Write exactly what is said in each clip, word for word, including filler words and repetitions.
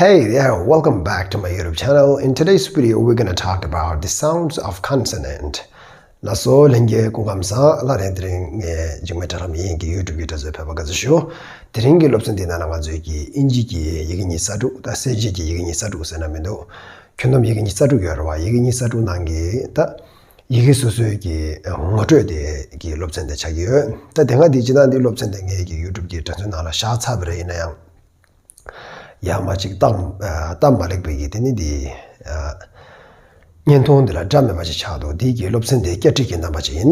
Hey there, welcome back to my YouTube channel. In today's video, we're gonna talk about the sounds of consonant. ལགས་སོ། ལྷན་རྒྱས་སྐུ་ཁམས་བཟང་། སླར་ཡང་དེ་རིང་ངས་འཇིགས་མེད་དྲ་ལམ་ཡིན་གྱི་YouTube་གི་དྲ་ཚོའི་ཕེབས་པ་དགའ་བསུ་ཞུ། དེ་རིང་གི་སློབ་ཚན་འདི་ནང་ལ་ང་ཚོའི་གི་དབྱིན་ཇི་གི་ཡི་གེ་ཉི་ཤུ་རྩ་དྲུག་དང་གསལ་བྱེད་ཀྱི་ཡི་གེ་ཉི་ཤུ་རྩ་དྲུག་ཟེར་ན་མི་འདུག་ཁྱོན་བསྡོམས་ཡི་གེ་ཉི་ཤུ་རྩ་དྲུག་ཡོད་རེད་བ། ཡི་གེ་ཉི་ཤུ་རྩ་དྲུག་ནང་གི་ད་ཡི་གེ་སོ་སོའི་གི་ངོ་སྤྲོད་དེ་གི་སློབ་ཚན་དེ་ཆགས་ཀྱི་ཡོད། ད་དེ་སྔ་དེ་སྤྱིར་བཏང་དེ་སློབ་ཚན་དེ་ངའི་གི་YouTube་གི་དྲ་ཚོའི་ནང་ལ་བཞག་ཚར་བ་རེད། ཡིན་ན་ཡང་ཡར་མར་ཅིག་བཏང་། ཨ། སྟབས་མ་ལེགས་པའི་གི་དེ་ནི་དེ། ཨ། བརྙན་ཐུང་འདི་ལ་འདྲ་མེད་པ་ཅིག་ཆགས་འདུག་དེའི་གི་སློབ་ཚན་དེ་བསྐྱར་སྒྲིག་གི་རྣམ་པ་ཅིག་ཡིན།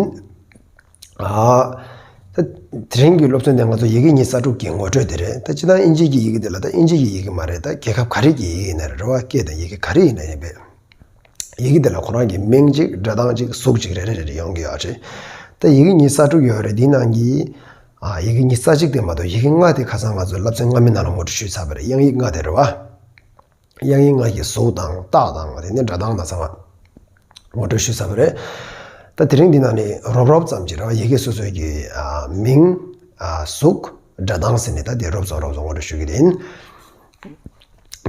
ཨ། ད་དེ་རིང་གི་སློབ་ཚན་དེ་ང་ཚོ་ཡི་གེ་ཉི་ཤུ་རྩ་དྲུག་གི་ངོ་སྤྲོད་དེ་རེད། ད་སྤྱིར་བཏང་དབྱིན་ཇི་གི་ཡི་གེ་དེ་ལ། ད་དབྱིན་ཇི་གི་ཡི་གེ་མ་རེད། ད་རྒྱལ་ཁབ་ག་རེ་གི་ཡི་གེ་ཡིན་ན་རེད། རེད་བ། སྐད་དང་ཡི་གེ་ག་རེ་ཡིན་ན་ཡིན་པས། ཡི་གེ་དེ་ལ་ཁོ་རང་གི་མིང་གཅིག་སྒྲ་གདངས་གཅིག་གཟུགས་གཅིག་རེ་རེ་རེ་རེ་ཡོང་གི་ཡོད་རེད། ད་ཡི་གེ་ཉི་ཤུ་རྩ་དྲུག་ཡོད་རེད། དེའི་ནང་གི། ཨ། ཡི་གེ་ཉི་ཤུ་རྩ་གཅིག་དེ་མ་གཏོགས་ཡི་གེ་ལྔ་དེ་ཁ་སང་ང་ཚོ་བསླབ་ཚན་སྔ་མའི་ནང་ལ་ངོ་སྤྲོད་ཞུས་ཚར་བ་རེད། དབྱངས་ཡིག་ལྔ་དེ་རེད་བ། དབྱངས་ཡིག་ལྔ་གི་གཟུགས་དང་རྟགས་དང་། དེ་ནས་སྒྲ་གདངས་དང་ཚང་མ་ངོ་སྤྲོད་ཞུས་ཚར་བ་རེད། ད་དེ་རིང་འདི་ནང་ནས་རོབ་རོབ་ཙམ་ཅིག་རེད་བ། ཡི་གེ་སོ་སོའི་གི། ཨ། མིང་། ཨ། གཟུགས། སྒྲ་གདངས་ཟེར་ནས་ད་དེ་རོབ་ཙམ་རོབ་ཙམ་ངོ་སྤྲོད་ཞུ་གི་ཡིན།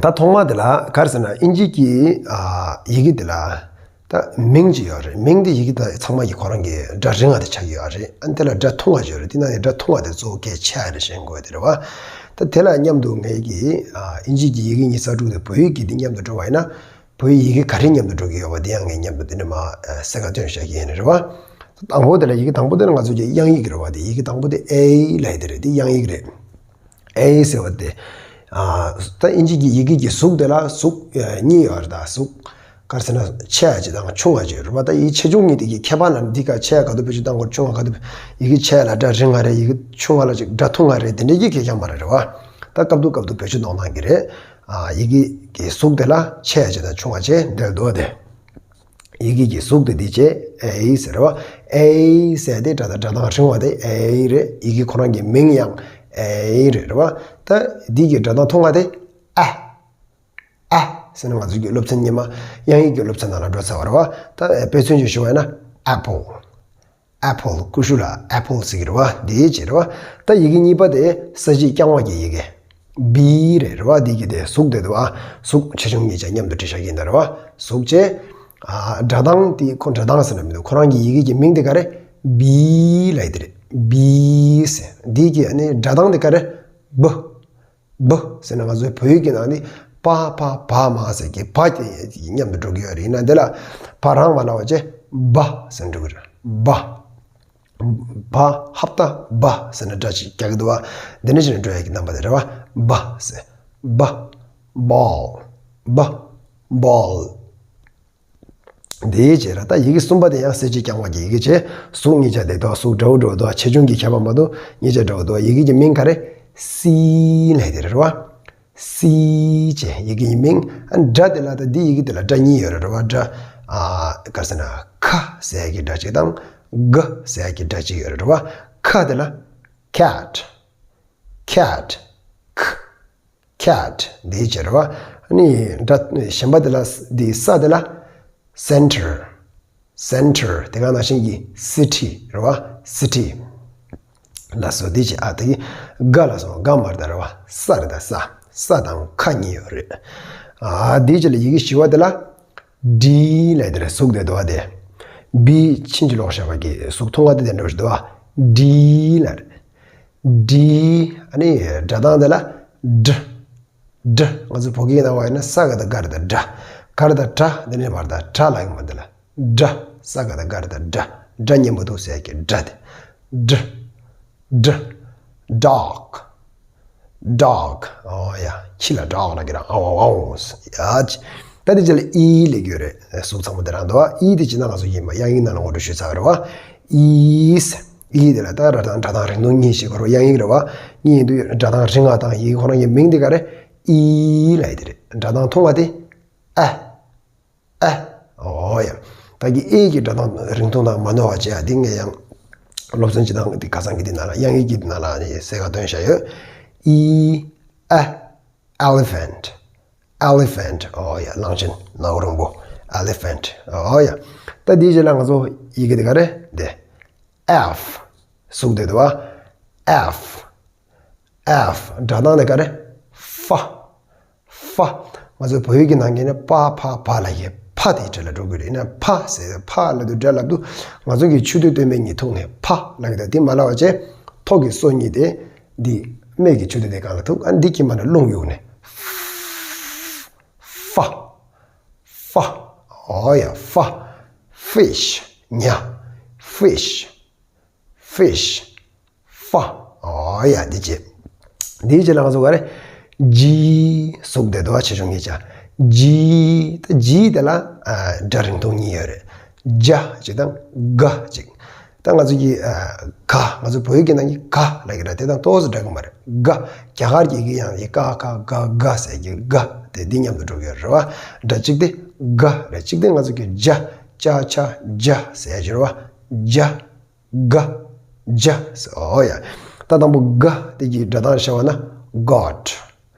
ད་ཐོག་མ་དེ་ལ་ག་རེ་ཟེར་ན། དབྱིན་ཇི་གི། ཨ། ཡི་གེ་དེ་ལ་ད་མིང་ཅིག་ཡོད་རེད། མིང་དེ་ཡི་གེ་དེ་ཚང་མ་གི་ཁོ་རང་གི་སྒྲ་རིང་བ་དེ་ཆགས་ཀྱི་ཡོད་རེད། ཨ། དེ་ལ་སྒྲ་ཐུང་བ་ཅིག་ཡོད་རེད། དེ་ནང་ནས་སྒྲ་ཐུང་བ་དེ་གཙོ་བོ་གལ་ཆེ་བ་རེད་ཤེས་དགོས་དེ་རེད་བ། ད་དེ་ལ་མཉམ་དུ་ངའི་གི། ཨ། དབྱིན་ཇི་གི་ཡི་གེ་ཉི་ཤུ་རྩ་དྲུག་དེ་བོད་ཡིག་གི་དེ་མཉམ་དུ་འགྲོ་བ་ཡིན་ན། བོད་ཡིག་གི་ག་རེ་མཉམ་དུ་འགྲོ་གི་ཡོད་པ་དེ་ཡང་ངས་མཉམ་དུ་དེ་ནས་མར། ཨ། གསལ་ཁ་སྟོན་བཞག་གི་ཡིན། རེད་བ། དང་པོ་དེ་ལ་ཡི་གེ་དང་པོ་དེ་ལ་ང་ཚོ་གི་དབྱངས་ཡིག་རེད་བ། དེ་ཡི་གེ་དང་པོ་དེ་ཨེ་ལབ་ཡ་དེ་རེད། དེ་དབྱངས་ཡིག་རེད། ཨེ་ཟེར་བ་དེ། ཨ། ད་དབྱིན་ཇི་གི་ཡི་གེ་གི་གཟུགས་དེ་ལ་གཟུགས། ཨ། གཉིས་ཡོད་རེད། ད་གཟུགས་ག་རེ་ཟེར་ན། ཆེ་བ་ཅིག་དང་ཆུང་བ་ཅིག་རེད་བ། ད་ཡི་གེ་ཆེ་ཆུང་གཉིས་དེ་གི་ཁྱད་པར་ལ་འདི་ག་ཆེ་བ་ག་དུས་བེད་སྤྱོད་གཏོང་དགོས། ཆུང་བ་ག་དུས། ཡི་གེ་ཆེ་ལ་སྒྲ་རིང་བ་རེད། ཡི་གེ་ཆུང་བ་ལ་ཅིག་སྒྲ་ཐུང་བ་རེད། དེ་འདྲའི་གི་ཁེ་གྱང་མ་རེད། རེད་བ། ད་སྐབས་དུ་སྐབས་དུ་བེད་སྤྱོད་གཏོང་སྟངས་ཀྱི་རེད། ཨ། ཡི་གེ་གི་གཟུགས་དེ་ལ་ཆེ་བ་ཅིག་དང་ཆུང་བ་ཅིག་འདྲ་འདུག་བ། དེ་ཡི་གེ་གི་གཟུགས་དེ་འདི་བྱས། ཨེ་ཟེར་བ། ཨེ་ཟེར་དེ་སྒྲ་དང་སྒྲ་གདངས་རིང་བ་དེ་ཨེ་རེད། ཡི་གེ་ཁོ་རང་གི་མིང་ཡང་ཨེ་རེད། རེད་བ། ད་འདི་གི་སྒྲ་གདངས་ཐུང་བ་དེ་ཨ། ཨ་ཟེར་ན་ང་ཚོ་གི་སློབ་ཚན་སྔོན་མ་དབྱངས་ཡིག་གི་སློབ་ཚན་ནང་ལ་འགྲོ་ཚར་བ་རེད་བ། ད་དཔེ་མཚོན་ཅིག་ཞུ་བ་ཡིན་ན། apple། apple། ཀུ་ཤུ་ལ་apple་ཟེར་གི་རེད་བ། འདི་བྱས་རེད་བ། ད་ཡི་གེ་གཉིས་པ་དེ་ས་བཅད་རྐྱང་བ་གི་ཡི་གེ་བི་རེད། རེད་བ། འདི་གི་དེ་གཟུགས་དེ་འདུག་བ། གཟུགས་ཆེ་ཆུང་གཉིས་ཆ་མཉམ་དུ་བྲིས་བཞག་གི་ཡིན་ད། རེད་བ། གཟུགས་བྱས། ཨ། སྒྲ་གདངས་དེ་ཁོ་སྒྲ་གདངས་ཟེར་ན་མི་འདུག་ཁོ་རང་གི་ཡི་གེ་གི་མིང་དེ་ག་རེ། བི་ལབ་ཡ་དེ་རེད། བི་ཟེར། འདི་གི་ཨ་ནི་སྒྲ་གདངས་དེ་ག་རེ། བ། བ་ཟེར་ན་ང་ཚོའི་བོད་ཡིག་གི་ནང་ནི་པ་ཕ་བ་མ་ཟེར་གི་བ་དེ་མཉམ་དུ་འགྲོ་གི་ཡོད་རེད། ཡིན་ན་འདི་ལ་བ་རང་མ་ལབ་པ་བྱས། བ་ཟེར་འགྲོ་གི་རེད། བ། བ། ཧབ་ཏ་བ་ཟེར་ན་སྒྲ་ཅིག་རྒྱག་གི་འདུག་བ། འདི་འདྲ་བྱས་ནས་འགྲོ་ཡ་གི་རྣམ་པ་དེ་རེད་བ། བ་ཟེར། བ། ball། བ། ball། དེའི་རྗེས་ལ་ད་ཡི་གེ་གསུམ་པ་དེ་ཡང་ས་བཅད་རྐྱང་བ་གི་ཡི་གེ་བྱས། གཟུགས་གཉིས་ཆ་དེ་དོ། གཟུགས་འདྲ་བོ་འདྲ་བོ་འདུག་ཆེ་ཆུང་གི་ཁྱད་པར་མ་གཏོགས་གཉིས་ཆ་འདྲ་བོ་འདུག་ཡི་གེ་གི་མིང་ག་རེ། སི་ལབ་དེ་རེད་བ། སི་བྱས་ཡི་གེ་གི་མིང་། ཨ། སྒྲ་དེ་ལ་ད་འདི་ཡི་གེ་དེ་ལ་སྒྲ་གཉིས་ཡོད་རེད་བ། སྒྲ། ཨ། ག་རེ་ཟེར་ན། ཁ་ཟེར་ཡ་གི་སྒྲ་གཅིག་དང་། ག་ཟེར་ཡ་གི་སྒྲ་གཅིག་ཡོད་རེད་བ། ཁ་དེ་ལ་cat། cat། ཁ། cat། འདི་བྱས་རེད་བ། ཨ་ནི་སྒྲ་གཞན་པ་དེ་ལ། འདི་ས་དེ་ལ་center། center། དེ་ག་ནང་བཞིན་གྱི་city་རེད་བ། city། ལགས་སོ། འདི་བྱས། ཨ། དེ་གི་ག་ལ་སོང་། ག་མ་རེད་ད། རེད་བ། ས་རེད་ད། ས། ས་དང་ཁ་གཉིས་ཡོད་རེད། ཨ། འདི་བྱས་ལ་ཡི་གེ་བཞི་བ་དེ་ལ་ཌི་ལབ་དེ་རེད། གཟུགས་དེ་འདུག་བ། དེ་བི་ཕྱིན་ཅི་ལོག་བྱས་པ་གི་གཟུགས་ཐུང་བ་དེ་དེ་འདྲ་བ་ཞིག་འདུག་བ། ཌི་ལབ་རེད། ཌི། ཨ་ནི་སྒྲ་གདངས་དེ་ལ་ཌ། ཌ། ང་ཚོ་བོད་སྐད་ནང་བ་ཡིན་ན་ས་ག་དང་ག་རེད་ད། གྲ། ག་རེད་ད། གྲ། འདི་ནས་བར་ད་གྲ་ལ་ཡོང་བ་འདི་ལ་གྲ། ས་ག་དང་ག་རེད་ད། གྲ། སྒྲ་སྙན་པོ་འདུག་ཟེར་གྱི་གྲ་དེ། ཌ། ཌ། dog། dog། ཨོ་ཡ། ཁྱི་ལ་dog་ལབ་ཀྱི་རེད། ཨའོ་ཨའོ་ཨའོ། ཡ། ད་དེ་རྗེས་ལ་ཨི་ལབ་ཀྱི་ཡོད་རེད། གཟུགས་ཚང་མ་དེ་རང་འདུག་ཨི་དེ་ཅི་ན་ང་ཚོ་ཡིན་པ་དབྱངས་ཡིག་ནང་ལ་ངོ་སྤྲོད་ཞུས་ཚར་བ་རེད་བ། ཨི། ཨི་དེ་ལ་ད་སྒྲ་གདངས། སྒྲ་གདངས་རིང་ཐུང་གཉིས་ཤིག་ཁོ་རང་དབྱངས་ཡིག་རེད་བ། གཉིས་ཡིན་དུས་སྒྲ་གདངས་རིང་བ་དང་ཡི་གེ་ཁོ་རང་གི་མིང་དེ་ག་རེ། ཨི་ལབ་ཡ་དེ་རེད། སྒྲ་གདངས་ཐུང་བ་དེ་ཨ། ཨ། ཨོ་ཡ། ད་གི་ཨི་གི་སྒྲ་གདངས་རིང་ཐུང་དང་མ་ནོར་བ་བྱས་ཡ་དེ་ངས་ཡང་སློབ་ཚན་སྤྱི་དང་དེ་ཁ་སང་གི་དེ་ནང་ལ། དབྱངས་ཡིག་གི་དེ་ནང་ལ་ནི་གསལ་ཁ་སྟོན་བཞག་ཡོད། ཨི། ཨ། elephant། elephant། ཨོ་ཡ། གླང་ཆེན། ནག་རོང་པོ། elephant། ཨོ་ཡ། ད་དེའི་རྗེས་ལ་ང་ཚོ་ཡི་གེ་དེ་ག་རེ་དེ། F། གཟུགས་དེ་འདུག་བ། F། F། སྒྲ་གདངས་དེ་ག་རེ། ཧྥ། ཕ། ང་ཚོ་བོད་ཡིག་གི་ནང་གི་ནི་པ་ཕ་བ་ལ་ཡི་ཕ་དེའི་གྲས་ལ་འགྲོ་དགོས་རེད། ཡིན་ན་ཕ་ཟེར་ཕ་ལབ་དུས་སྒྲ་ལབ་དུས་ང་ཚོ་གི་ཆུ་ཚོད་སྟོན་པའི་ཉི་ཐུང་ནས་ཕ་ལབ་ཀྱི་འདུག་དེ་མ་ལབ་པ་བྱས་ཐོག་གི་སོ་གཉིས་དེ་འདི་སྨད་ཀྱི་ཆུ་ཚོད་དེ་སྒང་ལ་ཐུག་ཨ་འདི་གི་མ་ནས་རླུང་གཡུག་ནས་ཕ། ཕ། ཨོ་ཡ་ཕ། ཕིཤ། ཉ། ཕིཤ། ཕིཤ། ཕ། ཨོ་ཡ་འདི་བྱས། འདིའི་རྗེས་ལ་ང་ཚོ་ག་རེ། ཇི། གཟུགས་བདེ་དོ་ཆེ་ཆུང་གཉིས་ཆ། ཇི། ད་ཇི་དེ་ལ་ཨ་སྒྲ་རིང་ཐུང་གཉིས་ཡོད་རེད། ཇ་གཅིག་དང་ག་གཅིག་ད་ང་ཚོ་གི་ཨ་ག་ང་ཚོ་བོད་ཡིག་གི་ནང་གི་ག་ལབ་ཀྱི་ར་དེ་དང་ཏོག་ཙམ་འདྲ་གི་མ་རེད། ག་རྒྱ་གར་གྱི་ཡི་གེ་ཡང་ཡི་ཀ་ཁ་ག་ག་ཟེར་གྱི་ག་དེ་འདི་མཉམ་དུ་འགྲོ་གི་ཡོད་རེད་བ། སྒྲ་གཅིག་དེ་ག་རེད། གཅིག་དེ་ང་ཚོ་གི་ཇ་ཅ་ཆ་ཇ་ཟེར་གྱི་རེད་བ། ཇ། ག་ཇ། ཨོ་ཡ། ད་དང་པོ་ག་དེ་གི་སྒྲ་གདངས་བཤད་པ་ན་got།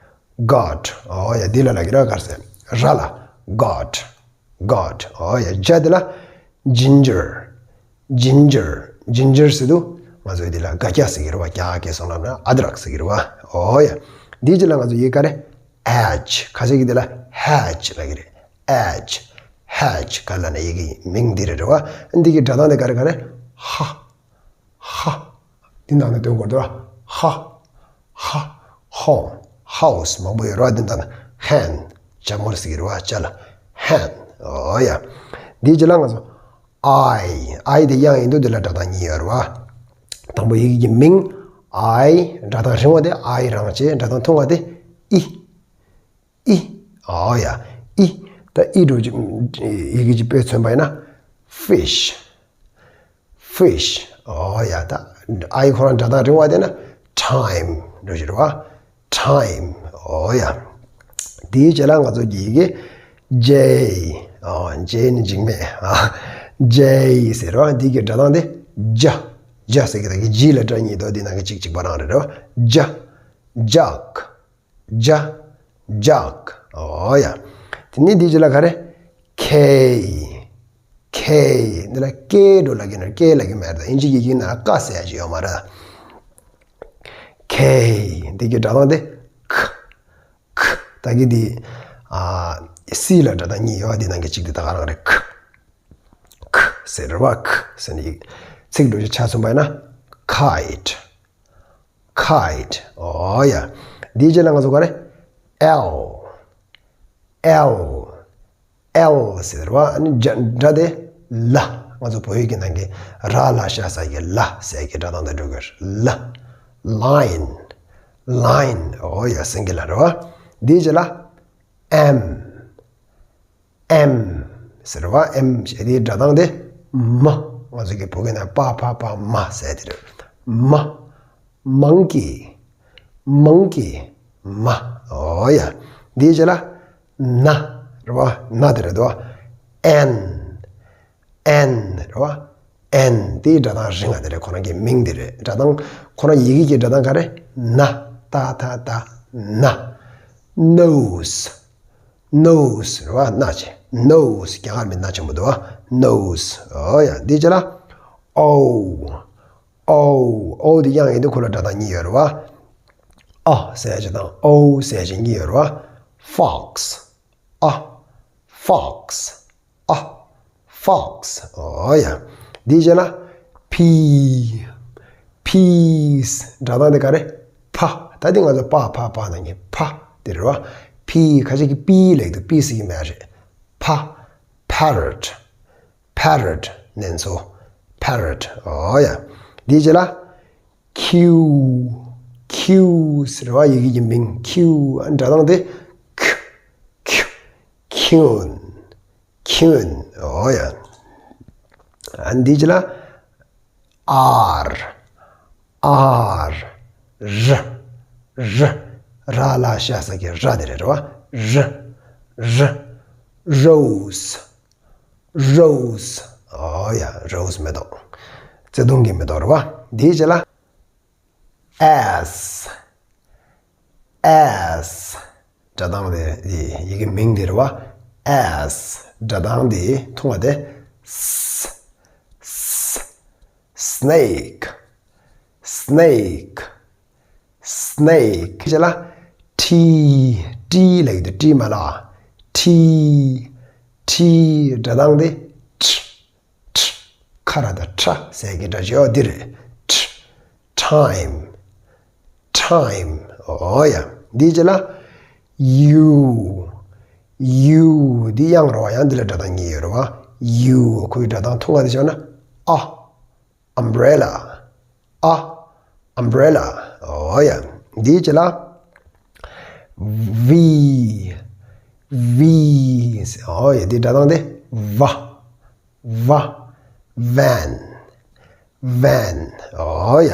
got། ཨོ་ཡ། འདི་ལ་ལ་གི་ར་གར་ཟེར་ར་ལ་got། got། ཨོ་ཡ། ཇ་དེ་ལ་ginger། ginger། ginger ཟེར་དུས་ང་ཚོའི་འདི་ལ་སྒ་སྐྱ་ཟེར་གི་རེད་བ། རྒྱ་སྐད་སོང་ལབ་ན་ཨ་དྲག་ཟེར་གི་རེད་བ། ཨོ་ཡ། འདིའི་རྗེས་ལ་ང་ཚོ་ཡི་ག་རེ། ཨེཆ། ཁ་ཤས་ཀྱིས་འདི་ལ་ཧེཆ་ལབ་ཀྱི་རེད། ཨེཆ། ཧེཆ། ག་ལབ་ན་ཡི་གེ་མིང་འདི་རེད་རེད་བ། འདི་གི་སྒྲ་གདངས་དེ་ག་རེ་ག་རེ། ཧ། ཧ། འདི་ནང་ནས་འདོན་དགོས་འདུག་ཧ། ཧ། ཧོམ། ཧའུ་སི་མང་པོ་ཡོད་རེད་བ། འདི་ནང་ན་ཧན། ཇ་མོར་ཟེར་གྱི་རེད་བ། ཇ་ལ་ཧན། ཨོ་ཡ། འདིའི་རྗེས་ལ་ང་ཚོ་ཨའི། ཨའི་དེ་དབྱངས་ཡིན་དུས་འདི་ལ་སྒྲ་གདངས་གཉིས་ཡོད་རེད་བ། དང་པོ་ཡི་གེ་གི་མིང་ཨའི། སྒྲ་གདངས་རིང་བ་དེ་ཨའི་རང་བྱས། སྒྲ་གདངས་ཐུང་བ་དེ་ཨི། ཨི། ཨོ་ཡ། ཨི། ད་ཨི་འགྲོ་ཅིག་ཡི་གེ་ཅིག་དཔེ་མཚོན་པ་ཡིན་ན། ཕིཤ། ཕིཤ། ཨོ་ཡ། ད་ཨའི་ཁོ་རང་སྒྲ་གདངས་རིང་བ་དེ་ན་ཊའིམ་འགྲོ་ཅིག་རེད་བ། ཊའིམ། ཨོ་ཡ། དེའི་རྗེས་ལ་ང་ཚོ་གི་ཡི་གེ་ཇེ། ཨོ་ཇེ་ནི་འཇིགས་མེད། ཨ་ཇེ་ཟེར་བ་འདི་གི་སྒྲ་གདངས་དེ་ཇ། ཇ་ཟེར་གི་ད་གི་ཇི་ལ་སྒྲ་གཉིས་འདུག་འདི་ནང་གི་གཅིག་གཅིག་པ་རང་རེད་རེད་བ། ཇ། ཇག་ཇ། ཇག་ཨོ་ཡ། དེ་ནས་འདི་ཅི་ལ་ག་རེ། ཁེ། ཁེ། འདི་ལ་ཀེ་འགྲོ་ལ་གི་ན་ཀེ་ལ་གི་མེད་ད། ཨིན་ཇི་ཡི་གེ་ན་ཀ་ཟེར་ཡ་ཞིག་ཡོད་མ་རེད། ཁེ། འདི་གི་སྒྲ་གདངས་དེ་ཁ། ཁ། ད་གི་འདི་ཨ་སི་ལ་སྒྲ་གདངས་གཉིས་ཡོད། འདི་ནང་གི་གཅིག་དེ་ད་ག་རང་རེད། ཁ། ཁ་ཟེར་བ། ཁ་ཟེར་ནས་ཚིག་འགྲོ་ཆ་ཆ་མཚོན་པ་ཡིན་ན་ཁའིཊ། ཁའིཊ། ཨོ་ཡ། འདིའི་རྗེས་ལ་ང་ཚོ་ག་རེ། ཨེལ། ཨེལ། ཨེལ་ཟེར་བ། ཨ་ནི་སྒྲ་དེ་ལ། ང་ཚོ་བོད་ཡིག་གི་ནང་གི་ར་ལ་ཤ་ས་ཀྱི་ལ་ཟེར་གྱི་སྒྲ་གདངས་དང་འགྲོ་གི་རེད། ལ། ལའིན། ལའིན། ཨོ་ཡ། སེང་གེ་ལ་རེད་བ། འདིའི་རྗེས་ལ་ཨེམ། ཨེམ་ཟེར་བ། ཨེམ་ཞེས་དེའི་སྒྲ་གདངས་དེ་མ། ང་ཚོ་གི་བོད་སྐད་ནང་པ་ཕ་པ་མ་ཟེར་དེ་རེད། མ། མང་ཀི། མང་ཀི། མ། ཨོ་ཡ། འདིའི་རྗེས་ལ་ན་རེད་བ། ན་དེ་རེད་དོ། ཨེན། ཨེན་རེད་བ། ཨེན་དེའི་སྒྲ་གདངས་རིང་བ་དེ་རེད། ཁོ་རང་གི་མིང་དེ་རེད། སྒྲ་གདངས་ཁོ་རང་ཡི་གེ་གི་སྒྲ་གདངས་ག་རེ། ན། ཏ་ཐ་ད། ན། ནོ་སི། ནོ་སི་རེད་བ། སྣ་ཆེ། ནོ་སི། རྒྱ་གར་མི་སྣ་ཆེན་པོ་འདུག་བ། ནོ་སི། ཨོ་ཡ། འདི་ཅི་ལ། ཨོ། ཨོ། ཨོ་འདི་དབྱངས་ཡིན་དུས་ཁོ་ལ་སྒྲ་གདངས་གཉིས་ཡོད་རེད་བ། ཨ་ཟེར་ཡ་ཅིག་དང་ཨོ་ཟེར་ཡ་ཅིག་གཉིས་ཡོད་རེད་བ། ཕོག་སི། ཨ། ཕོག་སི། ཨ། ཕོག་སི། ཨོ་ཡ། འདི་ཅི་ལ། ཕི། ཕིས། སྒྲ་གདངས་དེ་ག་རེ། ཕ། ད་དེ་ང་ཚོ་པ་ཕ་པ་ནང་གི་ཕ་དེ་རེད་བ། ཕི། ཁ་ཤས་ཀྱིས་པི་ལབ་འདུག་པི་ཟེར་གྱི་མེད་རེད། ཕ། parrot། parrot། ནན་ཚོ། parrot། ཨོ་ཡ། འདི་ཅི་ལ། ཁིའུ། ཁིའུ་ཟེར་བ་ཡི་གེ་གི་མིང་། ཁིའུ། ཨ་སྒྲ་གདངས་དེ་ཁུ། ཁུ། ཁིའུན། ཁིའུན། ཨོ་ཡ། ཨ་འདི་ཅི་ལ། ཨར། ཨར། ར། ར། ར་ལ་ཤ་ས་ཀྱི་ར་དེ་རེད་བ། ར། ར། རོ་སི། རོ་སི། ཨོ་ཡ། རོ་སི་མེ་ཏོག་བརྩེ་དུང་གི་མེ་ཏོག་རེད་བ། འདིའི་རྗེས་ལ། ཨེས། ཨེས། སྒྲ་གདངས་དེ་ཡི་གེ་མིང་དེ་རེད་བ། ཨེས། སྒྲ་གདངས་དེ་ཐུང་བ་དེ། ས། ས། སི་ནེག་སི་ནེག་སི་ནེག་ཅེས་ལ། ཊི། ཊི་ལབ་ཡོད་དུ་ཊི་མ་ལ། ཊི། ཊི། སྒྲ་གདངས་དེ། ཁྲ། ཁྲ། ཁ་ར་དང་ཁྲ་ཟེར་གྱི་སྒྲ་བརྗོད་འདི་རེད། ཁྲ། ཊའིམ། ཊའིམ། ཨོ་ཡ། འདིའི་རྗེས་ལ། ཡུ། ཡུ། འདི་དབྱངས་རེད་བ། ཡང་འདི་ལ་སྒྲ་གདངས་གཉིས་ཡོད་རེད་བ། ཡུ། ཁོའི་སྒྲ་གདངས་ཐུང་ང་དེ་བྱས་ན། ཨ། ཨམ་བྷི་རེ་ལ། ཨ། ཨམ་བྷི་རེ་ལ། ཨོ་ཡ། འདིའི་རྗེས་ལ། ཝི། ཝི། ཨོ་ཡ། འདིའི་སྒྲ་གདངས་དེ། ཝ། ཝ། ཝན། ཝན། ཨོ་ཡ།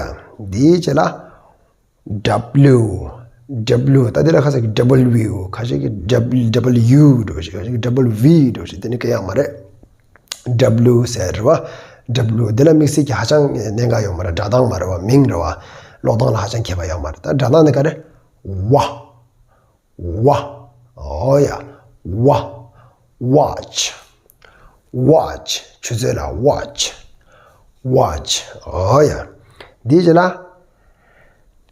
འདིའི་རྗེས་ལ། ཌབ་ལིའུ། ཌབ་ལིའུ། ད་འདི་ལ་ཁ་ཤས་ཀྱིས་ཌབ་ལིའུ། ཁ་ཤས་ཀྱིས་ཌབ་ལིའུ་ཡུ་འགྲོ་ཞིག་ཁ་ཤས་ཀྱིས་ཌབ་ལིའུ་ཝི་འགྲོ་ཞིག་དེ་ནི་སྐད་ཡག་མ་རེད། ཌབ་ལིའུ་ཟེར་རེད་བ། ཌབ་ལིའུ་འདི་ལ་དམིགས་བསལ་གྱི་ཧ་ཅང་གནད་འགག་ཡོད་མ་རེད། སྒྲ་གདངས་མ་རེད་བ། མིང་རེད་བ། ཀློག་སྟངས་ལ་ཧ་ཅང་ཁྱད་པར་ཡོད་མ་རེད། ད་སྒྲ་གདངས་ནི་ག་རེ། ཝ། ཝ། ཨོ་ཡ། ཝ། ཝ་ཆི། ཝ་ཆི། ཆུ་ཚོད་ལ་ཝ་ཆི། ཝ་ཆི། ཨོ་ཡ། འདིའི་རྗེས་ལ།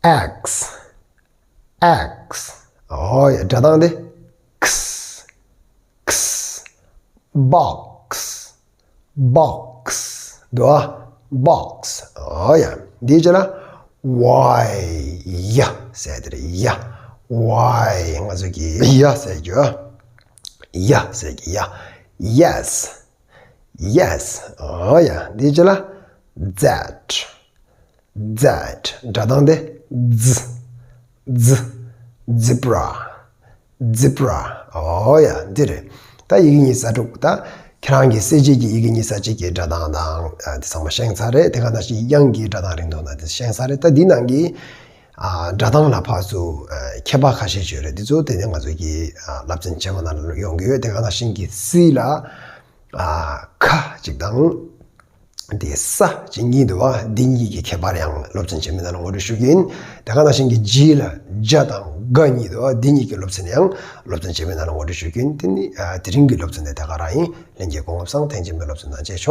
ཨེགས། ཨེགས། ཨོ་ཡ། སྒྲ་གདངས་དེ། ཁས། ཁས། བྷོག་སི། བྷོག་སི། འདུག་ཨ། བྷོག་སི། ཨོ་ཡ། འདིའི་རྗེས་ལ། ཝའི། ཡ་ཟེར་དེ་རེད། ཡ། ཝའི། ང་ཚོ་གི་ཡ་ཟེར་རྒྱུ། ཡ་ཟེར་གྱི་ཡ། ཡེ་སི། ཡེ་སི། ཨོ་ཡ། འདིའི་རྗེས་ལ། ཛེཌ། ཛེཌ། སྒྲ་གདངས་དེ། ཛི། ཛི། ཛི་བྷ་ར། ཛི་བྷ་ར། ཨོ་ཡ། འདི་རེད། ད་ཡི་གེ་གཉིས་ས་དྲུག་ད་ཁྱེད་རང་གི་གསལ་བྱེད་ཀྱི་ཡི་གེ་གཉིས་ས་གཅིག་གི་སྒྲ་གདངས་དང་། ཨ། དེ་ཚང་མ་ཤེས་ཚར་རེད། དེ་ག་ནང་བཞིན་དབྱངས་ཀྱི་སྒྲ་གདངས་རིང་ཐུང་དང་དེ་ཤེས་ཚར་རེད། ད་འདི་ནང་གི། ཨ། སྒྲ་གདངས་ལ་ཕར་ཚུར། ཨ། ཁྱད་པར་ཁ་ཤས་ཡོད་རེད། འདི་ཚོ་དེ་ནས་ང་ཚོ་གི། ཨ། སློབ་ཚན་རྗེས་མ་ནང་ལ་ཡོང་གི་ཡོད། དེ་ག་ནང་བཞིན་གྱི་སི་ལ། ཨ། ཁ་ཅིག་དང་། དེ་ས་ཅིག་གཉིས་འདུག་བ། འདི་གཉིས་ཀྱི་ཁྱད་པར་ཡང་སློབ་ཚན་རྗེས་མའི་ནང་ལ་ངོ་སྤྲོད་ཞུ་གི་ཡིན། དེ་ག་ནང་བཞིན་གྱི་ཇི་ལ་ཇ་དང་ག་གཉིས་འདུག་བ། འདི་གཉིས་ཀྱི་སློབ་ཚན་ཡང་སློབ་ཚན་རྗེས་མའི་ནང་ལ་ངོ་སྤྲོད་ཞུ་གི་ཡིན། དེ་ནི། ཨ། དེ་རིང་གི་སློབ་ཚན་དེ་ད་ག་རང་ཡིན། ལྷན་རྒྱས་སྐུ་ཁམས་བཟང་། ཐེངས་རྗེས་མའི་སློབ་ཚན་ནང་མཇལ་ཆོག